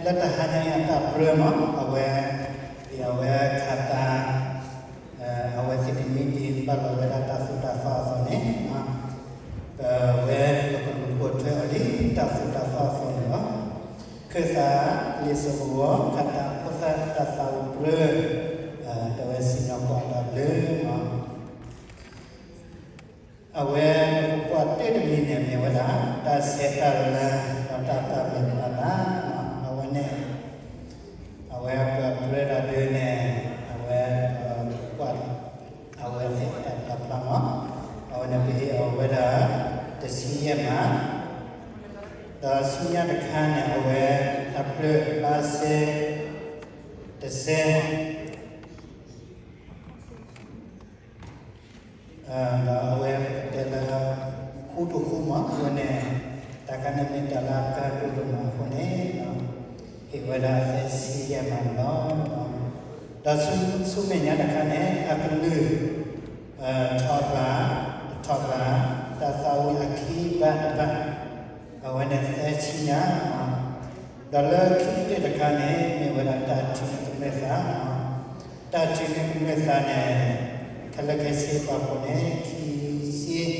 တဟါညါအံၤအတၢ်ပြၢမး အဝဲ ဒ်အဝဲခးတၢ် အဝဲသ့ၣ်တမံၤဒ်ဘၣ်လီၤဝဲဒၣ်တၢ်သိၣ်တၢ်သီအသိးန့ၣ် ပဝဲပကလူၤပိာ်ထွဲအီၤဒ်တၢ်သိၣ်တၢ်သီအသိးန့ၣ်လီၤ. ခၢၣ်သးလံာ်စီၤပၤဝီၤ ခးတၢ်ဖိသၣ်တၢ်သးဝံၣ်ပြၢ တဝဲစံၣ်ညီၣ်ကွီၢ်တၢ်ဘျၢမး အဝဲပကွၢ်တ့ၢ်တမံၤန့ၣ်မ့ၢ်ဝဲဒၣ် တၢ်ဆဲးတၢ်လၤ ဒီးတၢ်သးဝံၣ်တၢ်လၤ အဝဲန့ၣ် အဝဲပပြၢတၢ်ဒုးန့ၣ် အဝဲ ပကွၢ် အဝဲသ့ၣ်တၢ်တၢ်ဖျါမး အဝဲန့ၣ်ပဟ့ၣ်အီၤဝဲဒၣ် တဆံယဲၢ်မး ဒီးဆူညါတခါန့ၣ် အဝဲအဖျၢၣ်ဘါစဲ တစဲ ဒီးအဝဲပတဲလၢ ဃူတဃူမး အဝဲန့ၣ် တၢ်ခါန့ၣ်မ့ၢ်တၢ်လၢအကါဒိၣ်ဒိၣ်မးအဃိန့ၣ် ဟ့ၣ်ဝဲဒၣ်သၢဆံယဲၢ်မးန့ၣ်လီၤ. ဒီးဆူမဲာ်ညါတခါန့ၣ် အကလုၢ် ထီၣ်ဘး တထီၣ်ဘး တၢ်သးဝံၣ်အခံဘၣ်တဘၣ် အဝဲန့ၣ်သၢဆံညါ ဒီးလၢခံကတၢၢ်တခါန့ၣ် မ့ၢ်ဝဲဒၣ်တၢ်ထုးန့ၢ်ကမျၢၢ်သး တၢ်ထုးန့ၢ်ကမျၢၢ်သးန့ၣ် ခဲလၢာ်ခဲဆ့ပာ်ဖှိၣ်န့ၣ် ခံဆံ ဒီး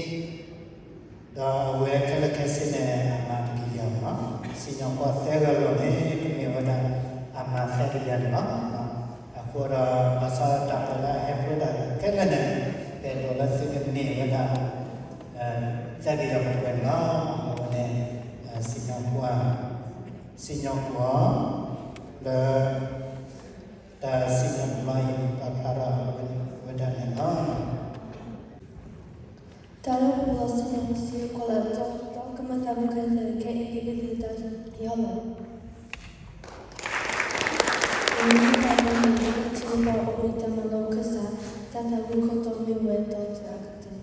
အဝဲခဲလၢာ်ခဲဆ့န့ၣ် အမၤတကယၤမး စံၣ်ညီၣ်ကွီၢ်သၢဂၤလီၤန့ၣ် ကမ့ၢ်ဝဲဒၣ် အမၤသၢကယၤန့ၣ်လီၤ. အဃိဒီး ဘၣ်ဆၣ်တၢ်ပီးလၢအဟဲဖျိတၢ်ခဲလၢာ်န့ၣ် ပအဲၣ်ဒိးလၢသုကန့ၢ်ဝဲဒၣ် သၢကယၤပှဲၤပှဲၤန့ၣ်လီၤ. အဝဲန့ၣ် စံၣ်ညီၣ်ကွီၢ် စံၣ်ညီၣ်ကွီၢ် လၢ တၢ်စံၣ်ညီၣ်တဘျီအံၤ ပာ်ဖျါထီၣ်ဝဲဒၣ်န့ၣ်လီၤ. တၢ်လၢပလီၤစံၣ်ညီၣ်ပစံးကိးလၢ ကမၢသးမုၢ်ခဲသၢ ခဲအံၤကဟ့ၣ်သုတၢ်ယီၢ်လီၤ. တၢ်လၢပလီၤစံၣ်ညီၣ်ပစံးကိးလၢ အိၣ်ဘှံးတၢ်မၤလိခၢၣ်စး တၢ်သးဝံၣ်ခိၣ်တီမ့ၢ်ဝဲ ဒီးတၢ်အကတၢၢ်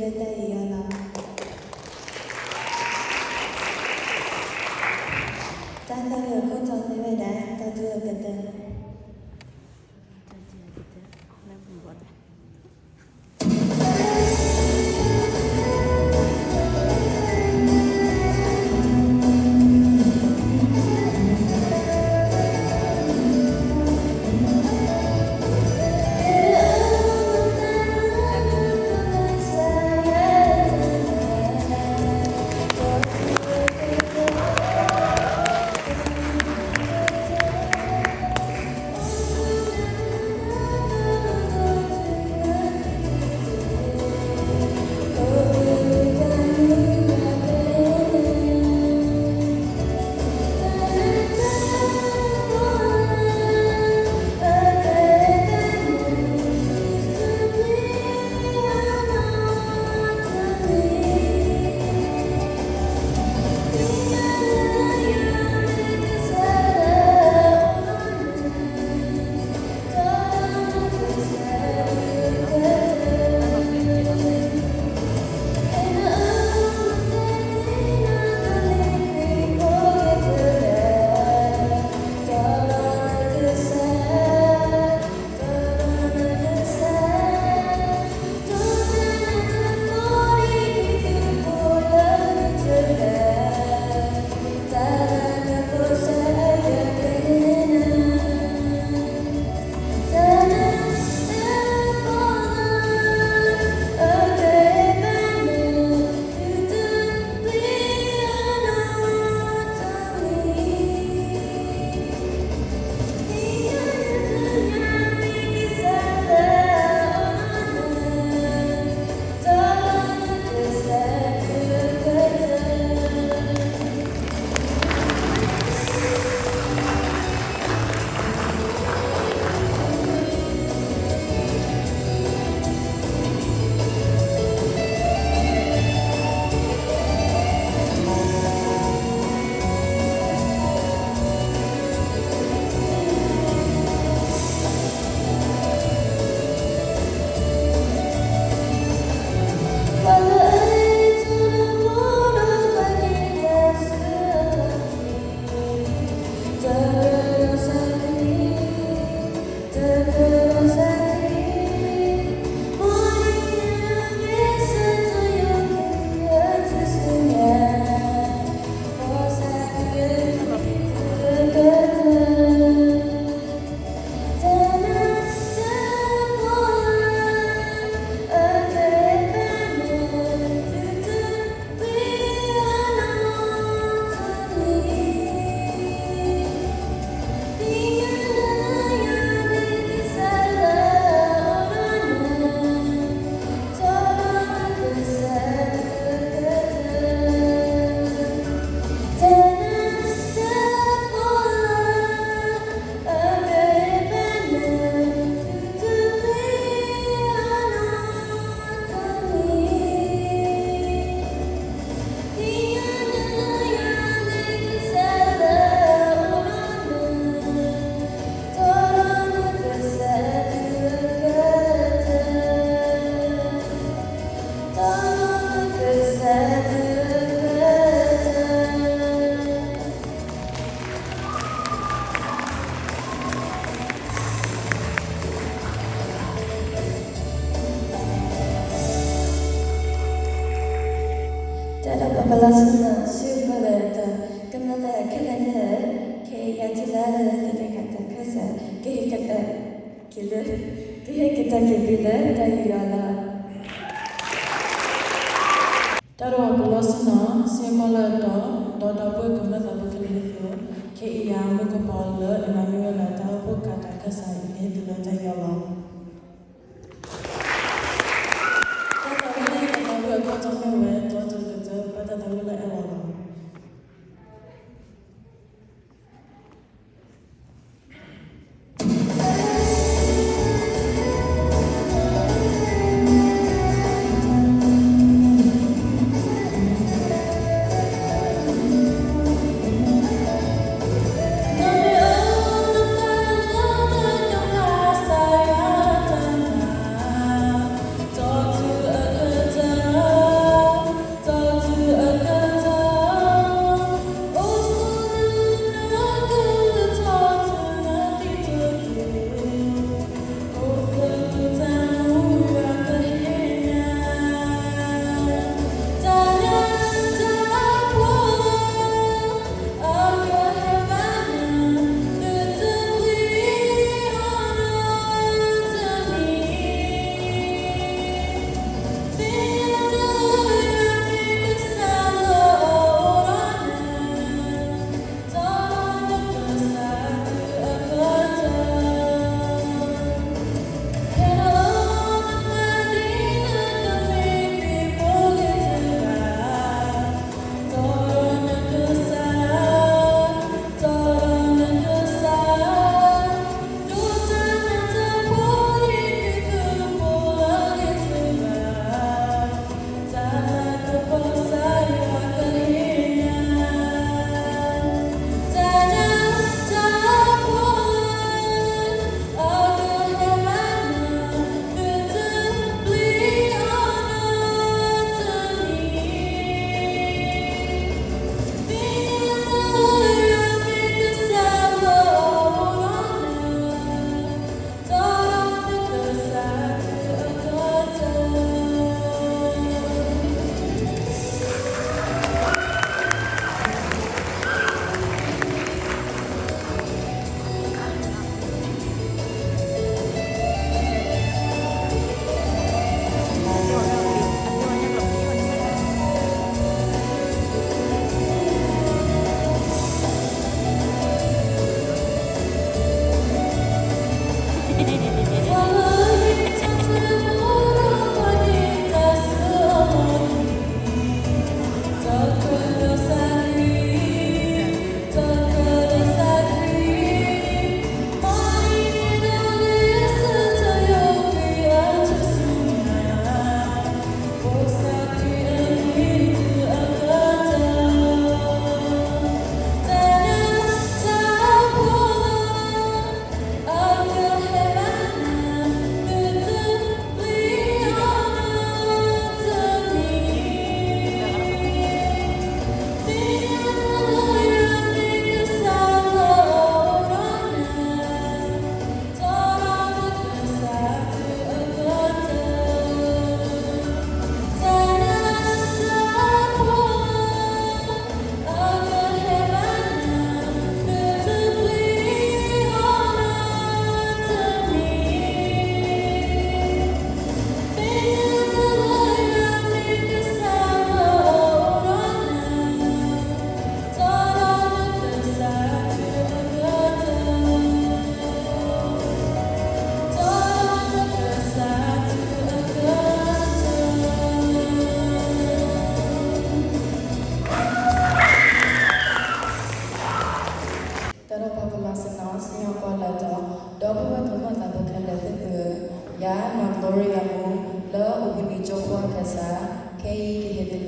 တၢ်ယူးယီၣ်လီၤ. တၢ်သးဝံၣ်အခိၣ်တီမ့ၢ်ဝဲဒၣ် တၢ်ဒုးအကတၢၢ် တၢ်ဒီးပပလီၢ်ဆူၣ်နီၤ ဆၢကတီၢ်လၢတၢ် ကမျၢၢ်လၢခဲလၢာ်န့ၣ် ခဲအံၤယၤထံၣ်လၢလၢလၢတၢ်ခးတၢ်ခၢၣ်စး ကဟ့ၣ်ကတၢၢ် က့ၤလၢ ကဟ့ၣ်ကတၢၢ်က့ၤလၢတၢ်ယူးယီၣ်လီၤ. တၢ်ဒီးပပလီၢ်ဆူၣ်နီၤ ဆၢကတီၢ်လၢတၢ် ဒီးဒီပုၢ်ဝဲၢ်ကမျၢၢ်သးဘိခဲလၢာ်န့ၣ် ခဲအံၤယၤမုၢ်ကပီၤလၢ Emmanuel တၢ်အိၣ်ဖှိၣ်ကးတၢ်ခၢၣ်စးအံၤ ကဟ့ၣ်သုလၢတၢ်ယူးယီၣ်လီၤ. တၢ်သးဝံၣ်န့ၣ် တၢ်သးဝံၣ်အခိၣ်တီမ့ၢ်ဝဲ တီတီကတၢၢ် ဘၣ်တၢ်သးဝံၣ်လၢအဲၣ်လီၤလီၤ. နမ့ၢ်အိၣ်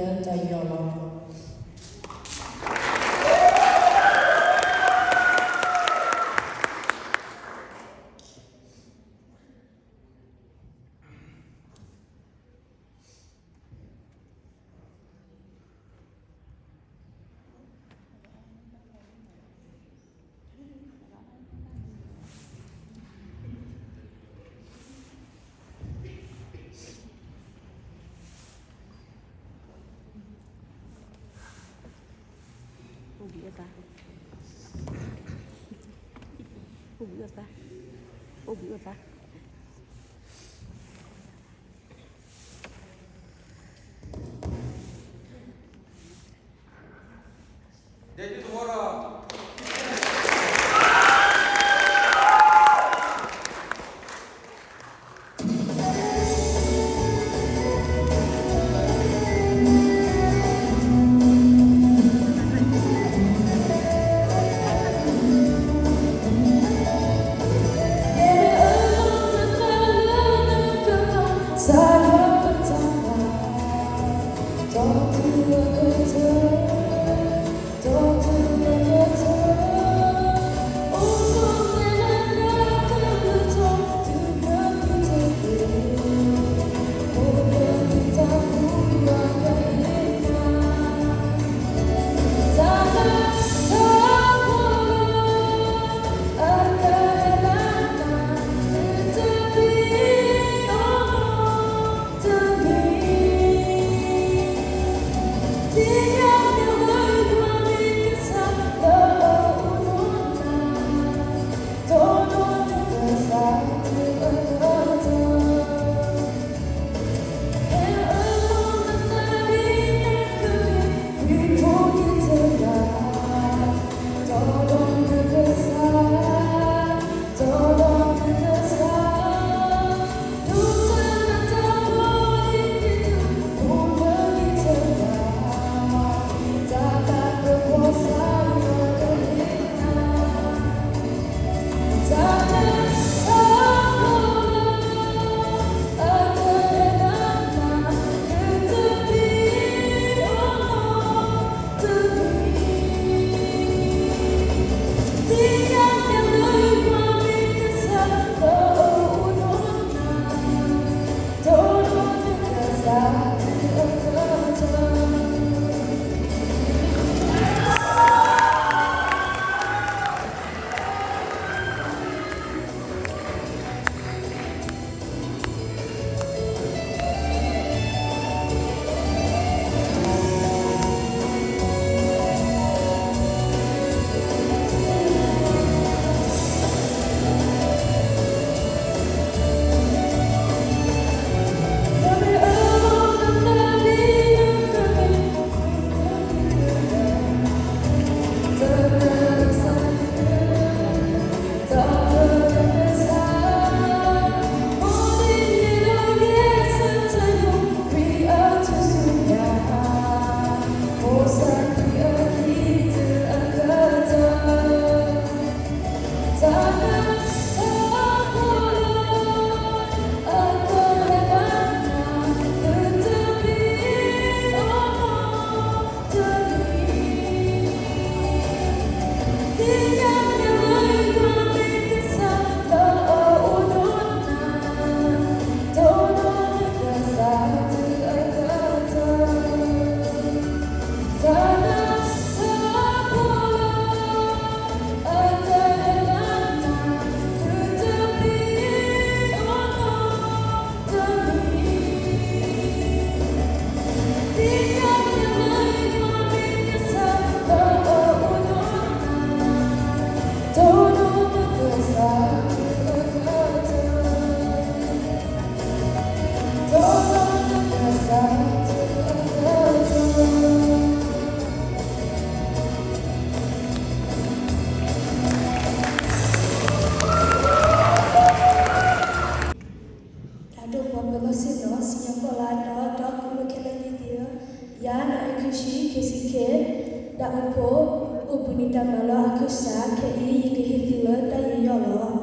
တၢ်ယီၤလီၤ. အိၣ်ဘှံးအိၣ်သါ, အိၣ်ဘှံးအိၣ်သါ, အိၣ်ဘှံးအိၣ်သါ. တၢ်ဒိၣ်ပှၤပၢၤလီၢ်ဆ့ၣ်နီၤ စံၣ်ညီၣ်ကွီၢ်လၢအတီဒီး ကမျၢၢ်ခဲလၢာ်သ့ၣ်ဧၢ, ယၤ နီၢ်အဲၣ်ခွံဆံ ခ့စံခ့, တၢ်အိၣ်ဖှိၣ် အိၣ်ဘှံးနံၤတၢ်မၤလၢအကစၢ် ခဲအံၤ ယကဟ့ၣ်သုလၢတၢ်ယူးယီၣ်လီၤ.